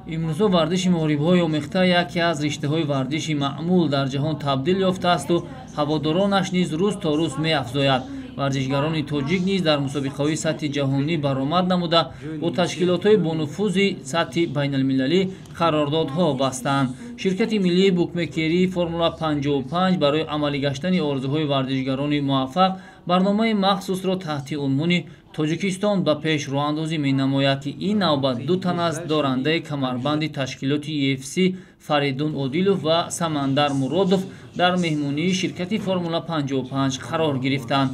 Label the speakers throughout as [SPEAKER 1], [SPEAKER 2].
[SPEAKER 1] Имрӯзҳо варзиши муҳорибаҳои омехта яке аз риштаҳои варзиши маъмул дар ҷаҳон табдил ёфтаасту ҳаводоронаш низ рӯз то рӯз меафзояд. Варзишгарони тоҷик низ дар мусобиқаҳои сатҳи ҷаҳонӣ баромад намуда, бо ташкилотҳои бонуфузи сатҳи байналмилалӣ қарордодҳо бастанд. Ширкати миллии букмекерии Формула 55 барои амалӣ гаштани орзуҳои варзишгарони муваффақ барномаи махсусро таҳти унвони «Тоҷикистон ба пеш» роҳандозӣ менамояд, ки ин навбат ду тан аз дорандаи камарбанди ташкилоти UFC Фаридун Одилов ва Самандар Муродов дар меҳмонии ширкати Формула 55 қарор гирифтанд.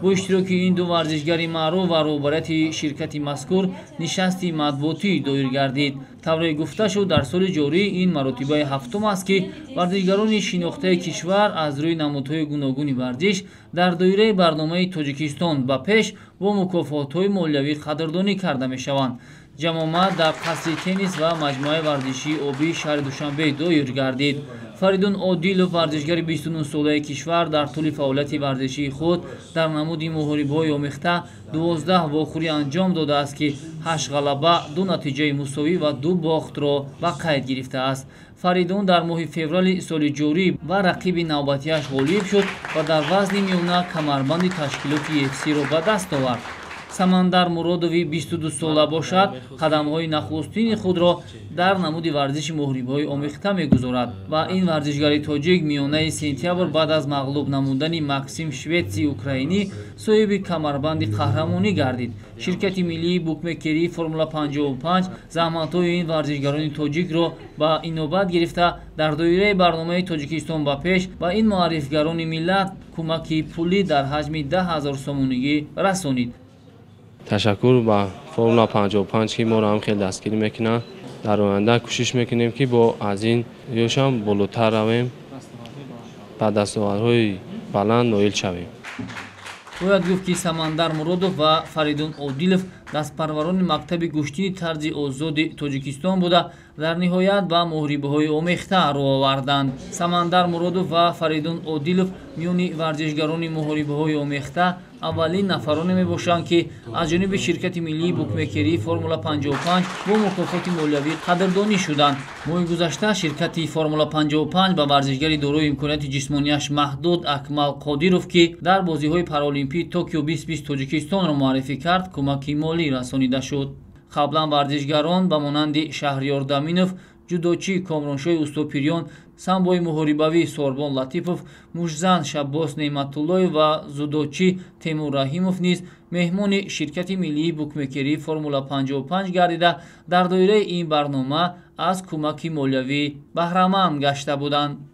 [SPEAKER 1] Бо иштироки ин ду варзишгари маъруф ва роҳбарияти ширкати мазкур нишасти матбуотӣ доир гардид. Тавре гуфта шуд, дар соли ҷорӣ ин маротибаи ҳафтум аст, ки варзишгарони шинохтаи кишвар аз рӯи намудҳои гуногуни варзиш дар доираи барномаи «Тоҷикистон ба пеш» бо мукофотҳои молиявӣ қадрдонӣ карда мешаванд. Ҷамъомад дар қасри теннис ва маҷмӯаи варзишии обии шаҳри Душанбе доир гардид. Фаридун Одилов, варзишгари 29-солаи кишвар, дар тӯли фаъолияти варзишии худ дар намуди муҳорибаҳои омехта 12 вохӯрӣ анҷом додааст, ки ҳашт ғалаба, ду натиҷаи мусовӣ ва ду бохтро ба қайд гирифтааст. Фаридун дар моҳи феврали соли ҷорӣ ба рақиби навбатиаш ғолиб шуд ва дар вазни миёна камарбанди ташкилоти UFC-ро ба даст овард. Самандар Муродови 22-сола бошад, қадамҳои нахустини худро дар намуди варзиши муҳорибаҳои омехта мегузорад ва ин варзишгари тоҷик миёнаи сентябр баъд аз мағлуб намудани Максим Шветси украинӣ соҳиби камарбанди қаҳрамонӣ гардид. Ширкати миллии букмекерии Формула 55 заҳматҳои ин варзишгарони тоҷикро ба инобат гирифта, дар доираи барномаи «Тоҷикистон ба пеш» ба ин муаррифгарони миллат кӯмаки пулӣ дар ҳаҷми 10 000 сомонигӣ расонид.
[SPEAKER 2] Ташаккур ба Формула 55, ки моро ҳам хеле дастгирӣ мекунанд. Дар оянда кӯшиш мекунем, ки бо аз ин ёшам болотар равем, ба дастовардҳои баланд ноил шавем.
[SPEAKER 1] Бояд гуфт, ки Самандар Муродов ва Фаридун Одилов дастпарварони мактаби гӯштини тарзи озоди Тоҷикистон буда, дар ниҳоят ба муҳорибаҳои омехта рӯ оварданд. Самандар Муродов ва Фаридун Одилов миёни варзишгарони муҳорибаҳои омехта аввалин нафароне мебошанд, ки аз ҷониби ширкати миллии букмекерии Формула 55 бо мукофоти молиявӣ қадрдонӣ шуданд. Моҳи гузашта ширкати Формула 55 ба варзишгари дорои имконияти ҷисмонияш маҳдуд Акмал Қодиров, ки дар бозиҳои Параолимпии Токио 2020 Тоҷикистонро муаррифӣ кард, кӯмаки молӣ расонида шуд. Қаблан варзишгарон ба монанди Шаҳриёр Даминов, ҷудочӣ Комроншоҳи Устопирён, самбои муҳорибавӣ Сорбон Латипов, муштзан Шаббос Неъматуллоев ва дзюдочӣ Темур Раҳимов низ меҳмони ширкати миллии букмекерии Формула 55 гардида, дар доираи ин барнома аз кӯмаки молиявӣ баҳраманд гашта буданд.